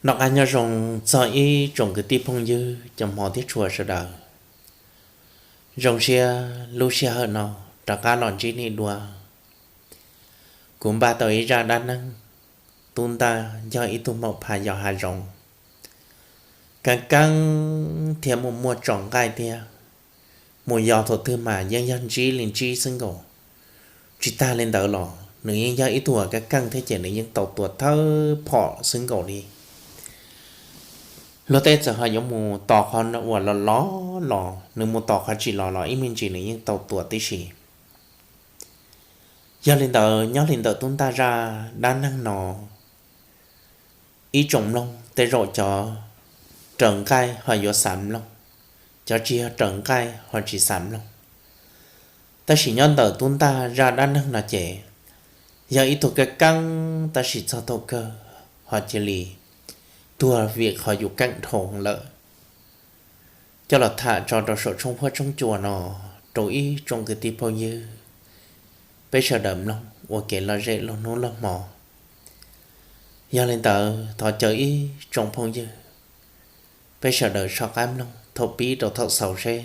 Noj qab nyob zoo txog ib tsoom kwv tij phooj ywg cov hmov thiab tshua sawv daws. Zoo siab lub sij hawm no rov qab los ntsib nej dua. Kuv npaj tau ib zaj dab neeg, tub ntaj yog ib tug maum phas yos hav zoov, keeb keeb thiab muaj muaj tsom nqaij thiab. Mus yos thaum twg mas yeej yog ntsib li ntsib xwb nkaus. Tsis tag li ntawd los nws yeej yog ib tug uas keeb keej thiab ces nws yeej tau tua thawj phom xwb nkaus li. Luag tej txawm ho yuav mus tos qhov uas los los los, nws mus tos qhov tsis los los ib me ntsis nws yeej tau tua tib si. Yog li ntawd nyob li ntawm tub ntaj zaj dab neeg no, ib tsoom mloog tej zaum cov raws nqaij ho yuav xav mloog, cov tsis yog raws nqaij ho tsis xav mloog. Tab sis nyob ntawm tub ntaj zaj dab neeg no ces yog ib tug keeb keeb tab sis txog thaum kawg ho cia li tuag vim qhov yus keej dhau lawm. Coj los tham tso rau saum tshooj huab tshooj cua no rau ib tsoom kwv tij phooj ywg peb sawv daws mloog ua kev lom zem lub hnub lub hmo. Yog li ntawd thov caw ib tsoom phooj ywg peb sawv daws soj qab mloog thaum pib rau thaum xaus seb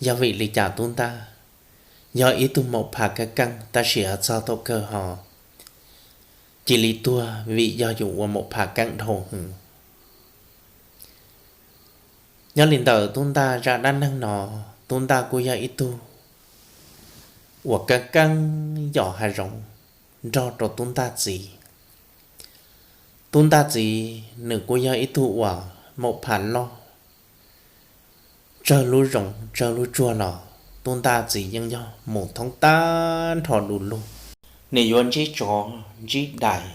yog vim li cas tub ntaj yog ib tug maum phas keeb keej tab sis txog thaum kawg ho cia li tuag vim yog yus ua maum phas keej dhau hwv. Nyob li ntawm tub ntaj zaj dab neeg no, tub ntaj kuj yog ib tug uas keeb keeb yos hav zoov nrog rau tub ntaj txiv. Tub ntaj txiv nws kuj yog ib tug uas maum phas loj, tsawg lub zoov tsawg lub tsuag los tub ntaj txiv yeej yog mus thoob tag nrho du lug. Nws yuav ntsib tsov ntsib dais,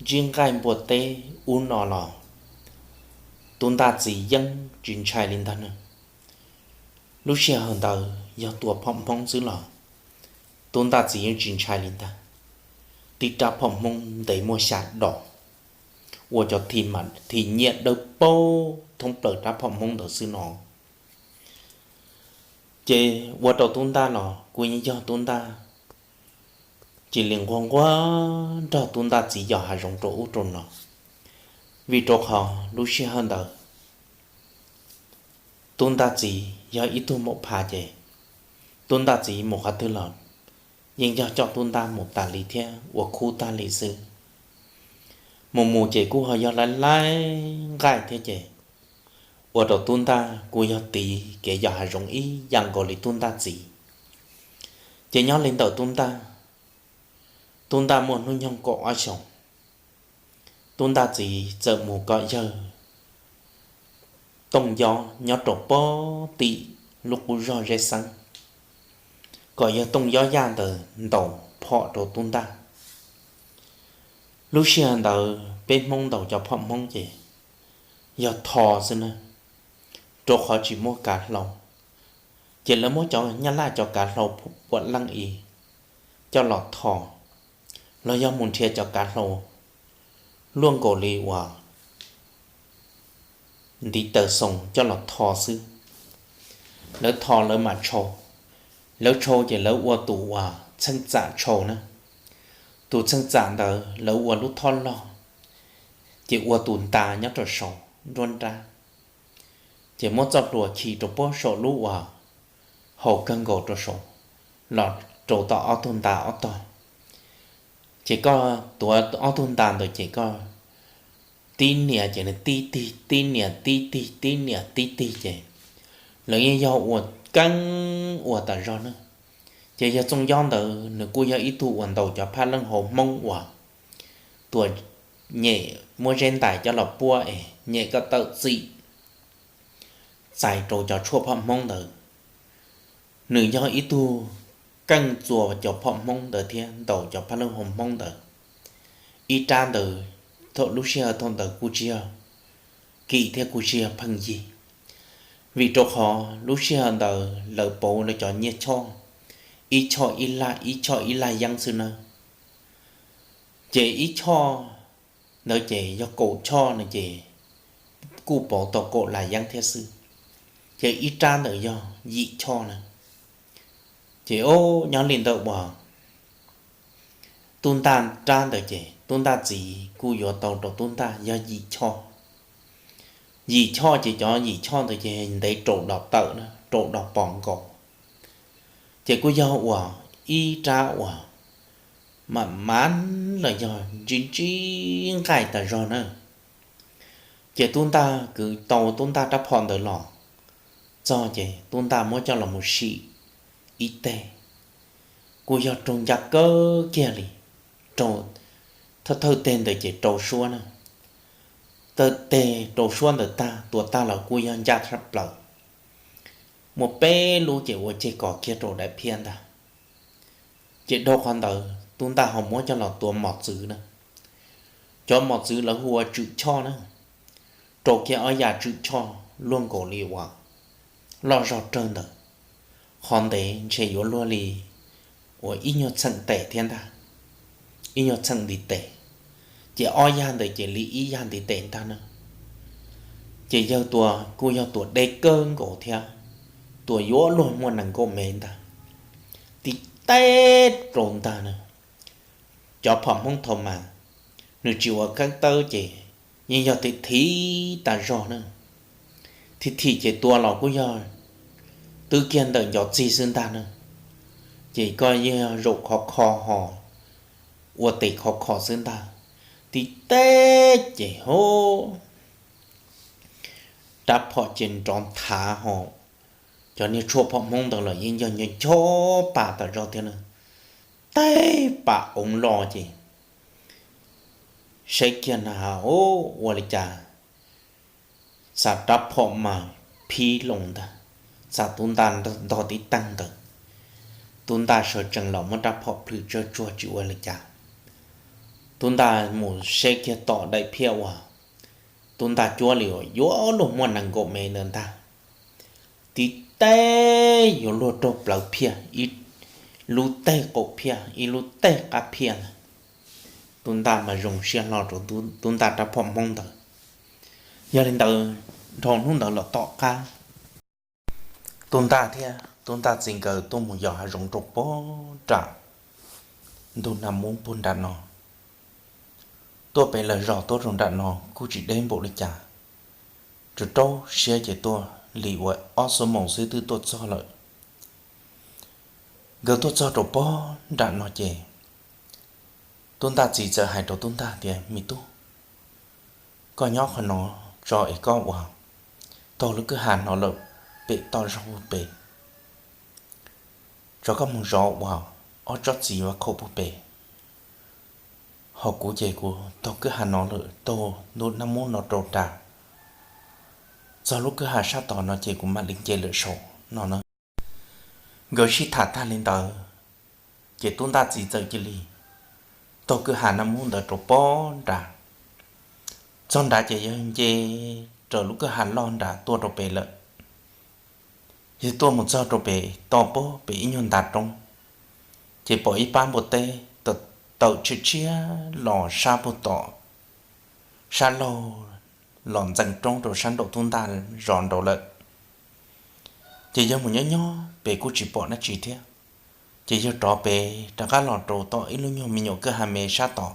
ntsib nqaij npua teb ub no los tub ntaj txiv yeej tsis ntshai li ntag na. Lub sij hawm ntawd yog tua phom hmoob xwb los tub ntaj txiv yeej tsis ntshai li ntag. Tib rab phom hmoob ntev muaj xya dos, ua cov thi mas thi nyiaj dawb paug thoob plaws rab phom hmoob ntawd xwb no. Ces ua rau tub ntaj los kuj yeej yog tub ntaj cia li nquag nquag nrog tub ntaj txiv yos hav zoov rau ub rau no, vim rau qhov lub sij hawm ntawd tub ntaj txiv yog ib tug maum phas ces tub ntaj txiv mus qhov twg los yeej yog coj tub ntaj mus tas li thiab ua khub tag li xwb. Mus mus ces kuj ho yog laib laib nqaij thiab ces ua rau tub ntaj kuj yog tiv kev yos hav zoov ib yam nkaus li tub ntaj txiv. Ces nyob li ntawm tub ntaj, tub ntaj muaj hnub nyoog kaum ob xyoos, tub ntaj txiv txawm mus kom yawg Tooj Yob nyob rau pob tim lub qub zog Zeb Xeeb, kom yawg Tooj Yob yaj ntawd ntaus phom rau tub ntaj. Lub sij hawm ntawd peb hmoob ntaus cov phom hmoob ces yog tho xwb na, rau qhov tsis muaj kav hlau. Ces lawv muab cov nyab laj cov kav hlau puav leej i coj los tho, los yog mus nrhiav cov kav hlau luaj nkaus li uas ntiv taws xoos coj los tho xwb. Lawv tho lawv mam tshau, lawv tshau ces lawv ua tus uas txheej txam tshau na. Tus txheej txam ntawd lawv ua lub thob log, ces ua tus nta nyob rau saum nruab nrab, ces muab txoj hlua khi rau puag saum lub uas haus kawg nkaus rau saum, los rau tom ob tug nta ob tog. Ces koj tuav ob tug nta ntawd ces koj tib nias ces nws tib tig tib nias tib tig tib nias tib tig ces lawv yeej yog ua keeb ua tas zog na. Ces yawg Tooj Yob ntawd nws kuj yog ib tug uas ntaus cov phaj leej hauv hmoob uas tua nyem muab zeb ntais coj los puab es nyem kom tawm txim txais rau cov tshuaj phom hmoob ntawd. Nws yog ib tug keej txua cov phom hmoob ntawd thiab ntaus cov phaj leej hauv hmoob ntawd. Ib rab ntawd thaum lub sij hawm thaum ntawd kuj tsis yog kim thiab kuj tsis yog pheej yig, vim rau qhov lub sij hawm ntawd lawv pauv lawv cov nyiaj choj ib choj ib laj ib choj ib laj yeeb xwb nawb. Ces ib choj ntawd ces yog kaum choj no ces kuj pauv tau kaum laj yeeb thiab xwb, ces ib rab ntawd yog yim choj na. Ces o, nyob li ntawd uas tub ntaj rab ntawd ces tub ntaj txiv kuj yuav tau rau tub ntaj yog yim choj. Yim choj ces cov yim choj ntawd ces ntev rau dos tawm na, rau dos pos nkaus. Ces kuj yog uas ib rab uas mam mam los yog ntsib ntsib nqaij tas zog na. Ces tub ntaj kwv tau tub ntaj rab phom ntawd los txog ces tub ntaj muab coj los mus sim ib teg, kuj yog raug ncaj kawg kiag li. Raug thawj thawj teg ntawd ces rau suab na, thawj teg rau suab ntawd tag, tua tag los kuj yog ncaj tshaj plaws. Muaj peb lub ces ua ceg kos kiag rau daim phiab ntag. Ces dhau qhov ntawd tub ntaj ho muab coj los tua mos txwv na. Cov mos txwv lawv hu ua tswm choj na, rau kiag ob yam tswm choj luaj nkaus li uas loj zog rawg ntawd, qhov ntev ntshe yuav luag li uas ib nyuag txheem tes thiab ntag, ib nyuag txheem ntiv tes. Ces ob yam ntawd ces li ib yam ntiv tes ntag na. Ces yawg tua kuj yog tua deb kawg nkaus thiab, tua yuav luag muaj nees nkaum mev ntag, tib teb rau ntag na. Cov phom Hmoob thaum mas nws tsis ua keeb tawb ces yeej yog thim thim tas zog na. Thim thim ces tua los kuj yog twb kiag ntawm ncov txig xwb ntag na. Ces koj yeej yog zaum khov kho ho ua tes khov kho xwb ntag. Tib teb ces ho rab phom ces nrov nthav ho, cov niag tshuaj phom Hmoob ntawd los yeej yog ncho ncho pa tas zog thiab na. Teb pam oov los ces saib kiag na, ua li cas txav rab phom mas phib loo ntag, txav tub ntaj ntog tib teeg ntawd. Tub ntaj sawv tsees los muab rab phom plhws tsawg tsuag tsis ua li cas. Tub ntaj mus saib kiag tom daim phiab uas tub ntaj cuab li uas yuav luag muaj nees nkaum mev ntawd ntag, tib teb yuav luag raug plawv phiaj, ib lub teg qaum phiaj ib lub teg qab phiaj ntag. Tub ntaj mas zoo siab hlo rau tub ntaj rab phom Hmoob ntawd. Yog li ntawd, dhau hnub ntawd los tom qab, tub ntaj thiab tub ntaj txiv nkawd tuaj mus yos hav zoov rau pog nram ntug nag mub puag nram no. Tuaj pem lawv zos tuaj rau nram no kuj tsis deb npaum li cas, tsuas rau siab ces tuaj li uas ob xuab moos xwb twb tuaj txog lawm. Nkawd tuaj txog rau pog nram no ces tub ntaj txiv txawm hais rau tub ntaj tias, Me tub, koj nyob qhov no tso es koj ua taug lub kwj ha no lawm pem toj zog puag pem, tso koj mus zov ua ob tsob txiv vaj khaum puag pem, ho kuv ces kuv taug kwj ha no lawm taug ntuj naj mub no rau nram, txog lub kwj ha sab tod no ces kuv mam li nce lawm saud no na. Nkawd sib tham tag li ntawd, ces tub ntaj txiv txawm cia li taug kwj ha naj mub ntawd rau pog nrad. Txog nrad ces yawg nce raws lub kwj ha loj nrad tuaj rau pem lawm. Yawg tuaj mus txog rau pem toj pog pem ib nyuag ntav roob, ces pom ib pab npua teb tawm tshiab tshiab los sab puag tom sab laug los ntxeev roob rau sab nraum tub ntaj zov nraud lawm. Ces yawg mus nyob nyob pem kuj tsis pom dab tsi thiab, ces yawg rov pem rov qab los rau tom ib lub nyuag me nyuam kwj ha me sab tod.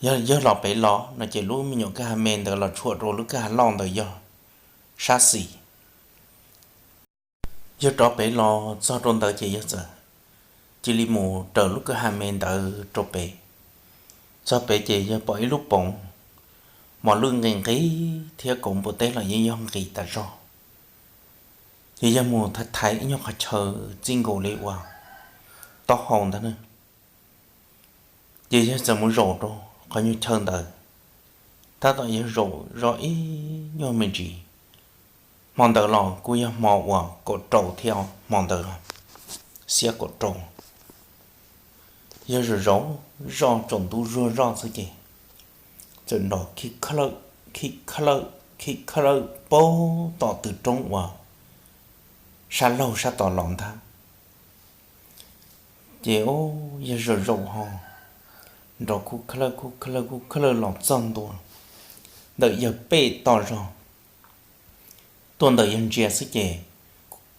Yog yawg los pem los no ces lub me nyuam kwj ha me ntawd los tshuam rau lub kwj ha loj ntawd yog sab xis. Yawg rov pem los txog rau ntawd ces yawg txawm cia li mus raws lub kwj ha me ntawd rau pem. Txog pem ces yawg pom ib lub poov, mos lwj nqis nqis thiab kauv npua teb los yeej yog nqis tas zog. Ces yawg mus thaiv thaiv ib nyuag qhov chaw txij nkaus li uas taub hau ntag na. Ces yawg txawm mus zaum rau qhov nyuag chaw ntawd, tab tom yawg zaum zoj ib nyuag me ntsis. Hmo ntawd los kuj yog hmo uas kaum rau thiab, hmo ntawd xiab kaum rau. Yawg zaum zaum zoj tsaus ntuj zuag zoj xwb ces txawm nrov khib khalawj khib khalawj khib khalawj pag tom tw roob uas sab laug sab tod los ntag. Ces yawg zaum zaum ho nrov khib khalawj khib khalawj khib khalawj los txog ntua ntawm yawg pem toj zog. Tuaj ntawm yawg ntsia xwb ces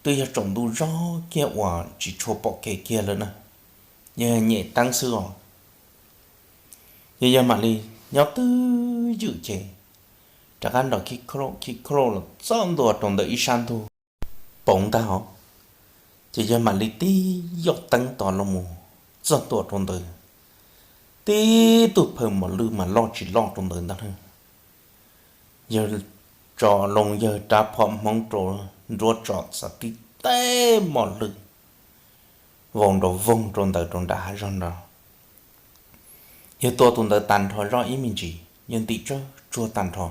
twb yog tsaus ntuj zog kiag uas tsis tshua pom kev kiag lawm na. Yawg nyem teeb xwb os. Ces yawg mam li nyob twj ywm ces rov qab nrov khib khlauj khib khlauj los txog ntua rau ntawm ib sab ntug poov ntag os. Ces yawg mam li tib yoj teeb tos los mus txog ntua rau ntawd, tib tug phaw mos lwj mas loj tsis loj rau ntawd ntag. Yawg tso loo yawg rab phom hmoob rau nruab tsom xav tib teg mos lwj vau nrov voog rau ntawd rau nram hav zog nrad. Yawg tua tus ntawd tag nrho zoj ib me ntsis, yawg ntim tsawg tsuag tag nrho,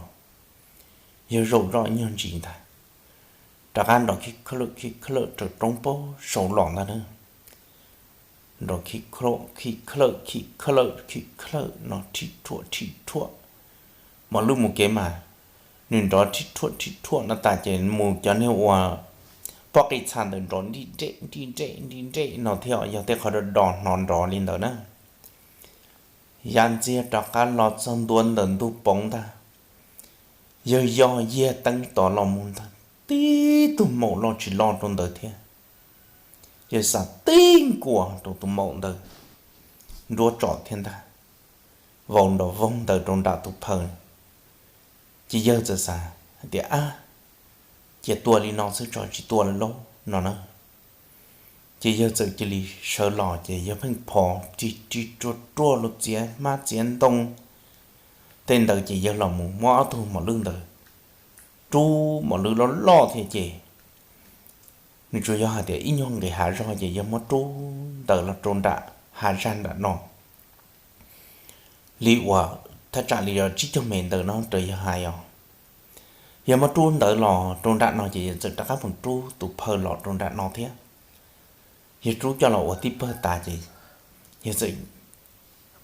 yawg zaum zoj nyuag ntsis ntag, rov qab nrov khib khlawm khib khlawm raws roob pob saud los ntag na. Nrov khib khlawm khib khlawm khib khlawm khib khlawm no rhib rhuam rhib rhuam. Mos lwj mus kev mas nws nrov rhib rhuam rhib rhuam no tas ces mus cov niag ua pob qij txha ntawd nrov nrij nreb nrij nreb nrij nreb no thiab, yog tej qhov do do hnov nrov li ntawd na. Yav ntxiag rov qab los txog ntua ntawm ntug poov ntag, yawg yog yiag teeb tod los mus ntag, tib tug maum loj tsis loj rau ntawd thiab. Yawg xav tib nkuas rau tus maum ntawd nruab tsom thiab ntag, vau nrov voog ntawd rau nram tus phaw. Ces yawg txawm xav hais tias, ab, cia tua li no xwb tso, tsis tua lawm lauj no na. Ces yawg txawm cia li sawv los ces yawg pheej phov ris ris ruaj ruaj lub txiav hmab txiav ntoo tej ntawd ces yawg los mus muab ob tug mos lwj ntawd rub, mos lwj loj loj thiab ces nws tsuas yog hais tias ib nyuag nqis hav zog ces yawg muab rub ntawd los rau nram hav zaj nram no li uas thaj tsam li yog tsib caug mev ntawm no raws yawg hais os. Yawg muab rub ntawd los rau nram no ces yawg txawm rov qab mus rub tus phaw los rau nram no thiab. Yawg rub coj los ua tib pawg tas ces yawg txawm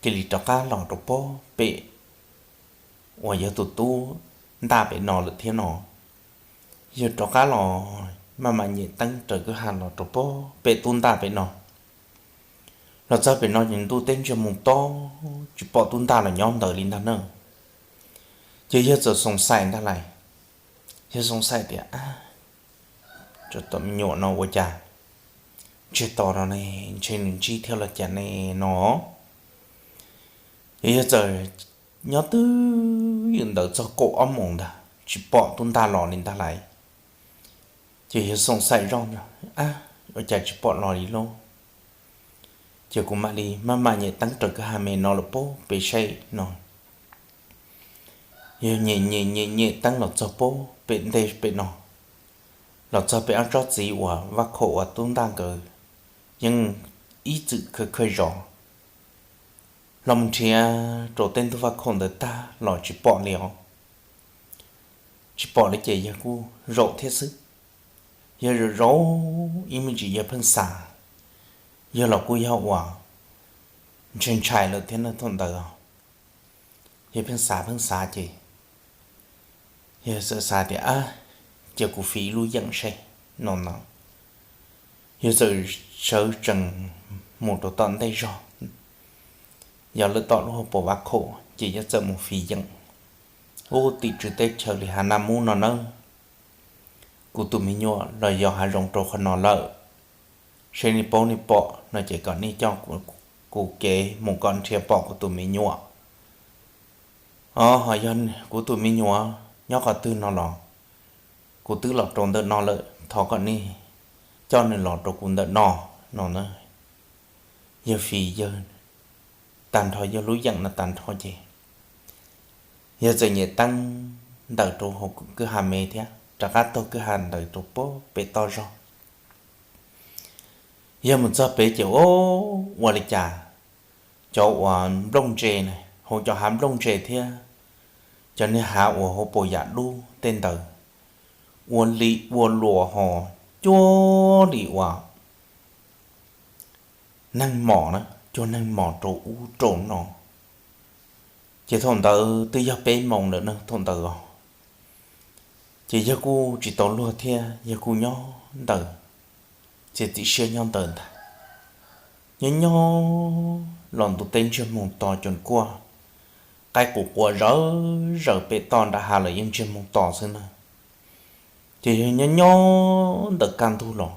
cia li rov qab los rau pob pem uas yawg tus tub ntaj pem no lawm thiab no. Yawg rov qab los maj mam nyem teeb raws kwj ha los rau pob pem tub ntaj pem no. Los txog pem no ces ntuj teb ntsiag mus to, tsis pom tub ntaj los nyob ntawd li ntag na. Ces yawg txawm xoom xaim ntag lais, yawg xoom xaim tias, ab, cov me nyuam no ua cas ntsiag to no ne, ntshe nws ntsib thiab los cas ne no. Ces yawg txawm nyob twj ywm ntawd txog kaum ob moos ntag tsis pom tub ntaj los li ntag lais. Ces yawg xoom xaim zoj, ab, ua cas tsis pom los li lauj? Ces kuv mam li maj mam nyem teeb raws kwj ha me no lawm pob pem saib no. Yawg nyem nyem nyem nyem teeb los txog pob pem ntej pem no, los txog pem ob tsob txiv uas vaj khaum uas tub ntaj nkawd yeej ib txwm khawb khawb zos, los mus nrhiav rau tej ntug vaj khaum ntawd tag los tsis pom li os. Tsis pom li ces yawg kuj zaum thiab xwb. Yawg zaum zaum ib me ntsis yawg pheej xav, yawg los kuj yog uas ntshai ntshai lawm thiab na thaum ntawd. Yawg pheej xav pheej xav ces yawg txawm xav tias, ab, cia kuv fiv ib lub yeem seb no no. Yawg txawm sawv tsees mus rau tom ntej zog, yog lawm tom lub hauv paus vaj khaum ces yawg txawm mus fiv yeem. Ub, tim tswv teb chaws li hav naj mub no nawb, kuv tus me nyuam los yos hav zoov rau qhov no lawm. Seb nej paub nej pom no ces kom nej coj kuv kev mus kom nrhiav pom kuv tus me nyuam. O, ho yog kuv tus me nyuam nyob qhov twg no los kuv twb los rau ntawm no lawm, thov kom nej coj nws los rau kuv ntawm no no na. Yawg fiv yawg tag nrho yawg lub yeem no tag nrho ces yawg txawm nyem teeb ntawm rau hauv kwj ha me thiab rov qab taug kwj ha ntawd rau pob pem toj zog. Yawg mus txog pem ces ua li cas cov uas nplooj ntse na, hauv cov hav nplooj ntse thiab cov niag hav uas hauv paus yam dub tej ntawd ua li ua luas ho cuag li uas neeg mos na, cuag neeg mos rau ub rau no. Ces thaum ntawd twb yog peb moos lawm na thaum ntawd os. Ces yawg kuj tsis tau luag thiab, yawg kuj nyob ntawd, txiav txim siab nyob ntawd ntag. Nyob nyob los ntuj teb ntsiag moog to, cua kuaj qaib qus qua zawv zawv pem toj nram hav lawm yeej ntsiag moog to xwb na. Ces yawg nyob nyob ntawd kaj ntug los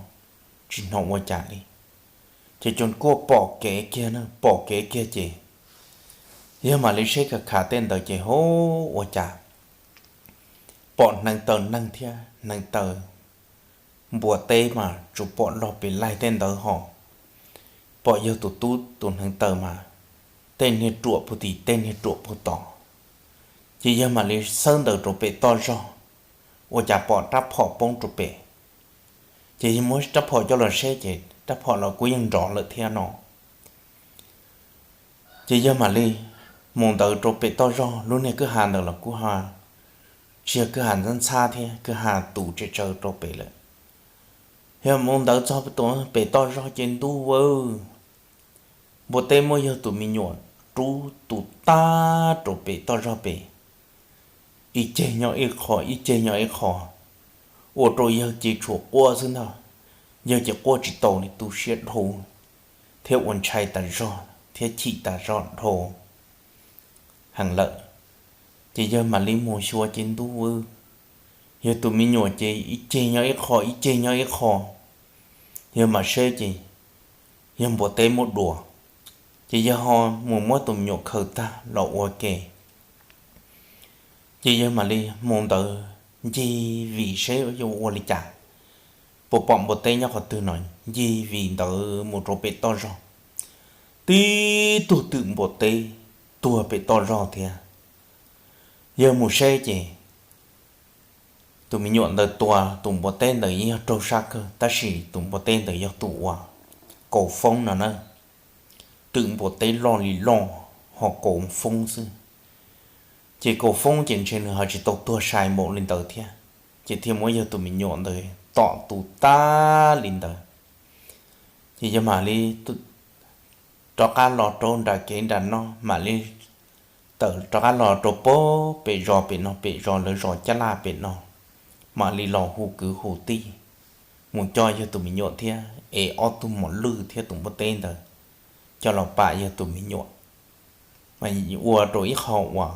tsis hnov ua cas li. Ces cua kuaj pom kev kiag na, pom kev kiag ces Yawg mam li saib khav khav tej ntawd ces ho ua cas pom hneev taw neeg thiab hneev taw npua teb mas tsuas pom log pes laig tej ntawd ho pom yawg tus tub tus hneev taw mas tej niag ruam puag tim tej niag ruam puag tod. Ces yawg mam li xawb ntawd rau pem toj zog, ua cas pom rab phom poob rau pem. Ces yawg muab rab phom coj los saib ces rab phom los kuj yeej nrov lawm thiab no. Ces yawg mam li mus ntawd rau pem toj zog, lub niag kwj ha ntawd los kuj ha tsis yog kwj ha ntxhab ntxhab thiab, kwj ha tus tsev tsawv rau pem lawm. Yawg mus ntawd txog pem toj zog ces ntuj aw, npua teb muab yawg tus me nyuam rub tus tag rau pem toj zog pem, ib ceg nyob ib qho ib ceg nyob ib qho, ua rau yawg ces tsuas quaj xwb ntag. Yawg ces quaj tsis tau li, tu siab dhau thiab ua ntshai tas zog thiab chim tas zog dhau heev lawm. Ces yawg mam li mus xyuas ces ntuj aw, yawg tus me nyuam ces ib ceg nyob ib qho ib ceg nyob ib qho. Yawg mam saib ces yog npua teb muab dua. Ces yawg ho mus muab tus me nyuam khaws tag los ua ke. Ces yawg mam li mus ntawd ncig vim saib yuav ua li cas, puas pom npua teb nyob qhov twg no. Ncig vim ntawd mus rau pem toj zog, tib tug twm npua teb tuag pem toj zog thiab. Yawg mus saib ces tus me nyuam ntawd tua tus npua teb ntawd yeej yog raug sab kawg, tab sis tus npua teb ntawd yog tus uas kaus foob no na. Twm npua teb loj li loj ho kaus foob xwb. Ces kaus foob ces ntshe nws ho tsis tau tuag sai npaum li ntawd thiab, ces thiaj muab yawg tus me nyuam ntawd tom tu tag li ntawd. Ces yawg mam li rov qab los rau nram kev nram no, mam li tawm rov qab los rau pem zos pem no, pem zos lawv zos caj laj pem no, mam li los hu kwv hu tij mus coj yawg tus me nyuam thiab es ob tug mos lwj thiab tus npua teb ntawd coj los pam yawg tus me nyuam. Mas ua rau ib qho uas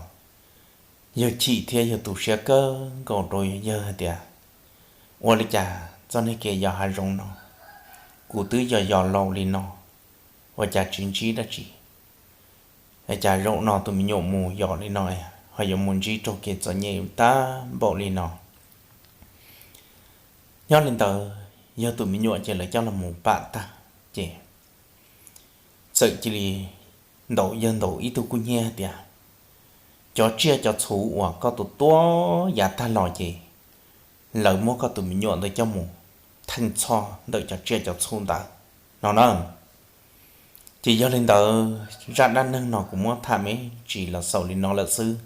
yawg chim thiab yawg tu siab kawg nkaus rau yawg hais tias, ua li cas txoj niag kev yos hav zoov no, kuv twb yos yos laus li no, ua cas tsis ntsib dab tsi, cas zaum no tus me nyuam mus yos li no ho yuav mus ntsib raug kev txom nyem tag npaum li no. Nyob li ntawd yawg tus me nyuam ces lawv coj los mus pam tag, ces txawm cia li ntaus yawg ntaus ib tug kuj nyiaj tias, cov tsiaj cov txhu uas koj tua tua yav tag los ces lawv muab koj tus me nyuam ntawd coj mus theej txhoj ntawm cov tsiaj cov txhu ntawd no na. Ces yog li ntawd zaj dab neeg no kuv muab tham me ntsis los xaus li no lawm xwb.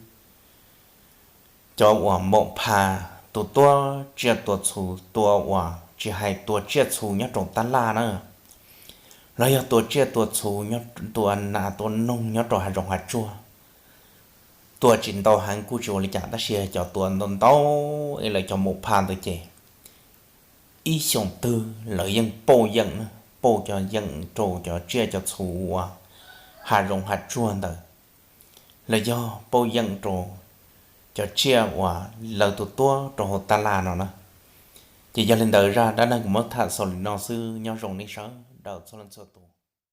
Cov uas npaum phas tua tua tsiaj tua txhu, tua uas tsis hais tua tsiaj txhu nyob rau tab laj na, los yog tua tsiaj tua txhu, tua nas tua noog nyob rau hav zoov hav tsuag, tua tsis ntau heev kuj tsis ua li cas, tab sis cov tua ntau ntau es lawv cov npaum phas ntawd ces ib xyoos twg lawv yeej pauj yeem, pauj cov yeem rau cov tsiaj cov txhu uas hav zoov hav tsuag ntawd, los yog pauj yeem rau cov tsiaj uas lawv tua tuab rau hauv tab laj no na. Ces yog li ntawd zaj dab neeg kuv muab tham xaus li no xwb, nyob zoo nej sawv daws txhua leej txhua tus.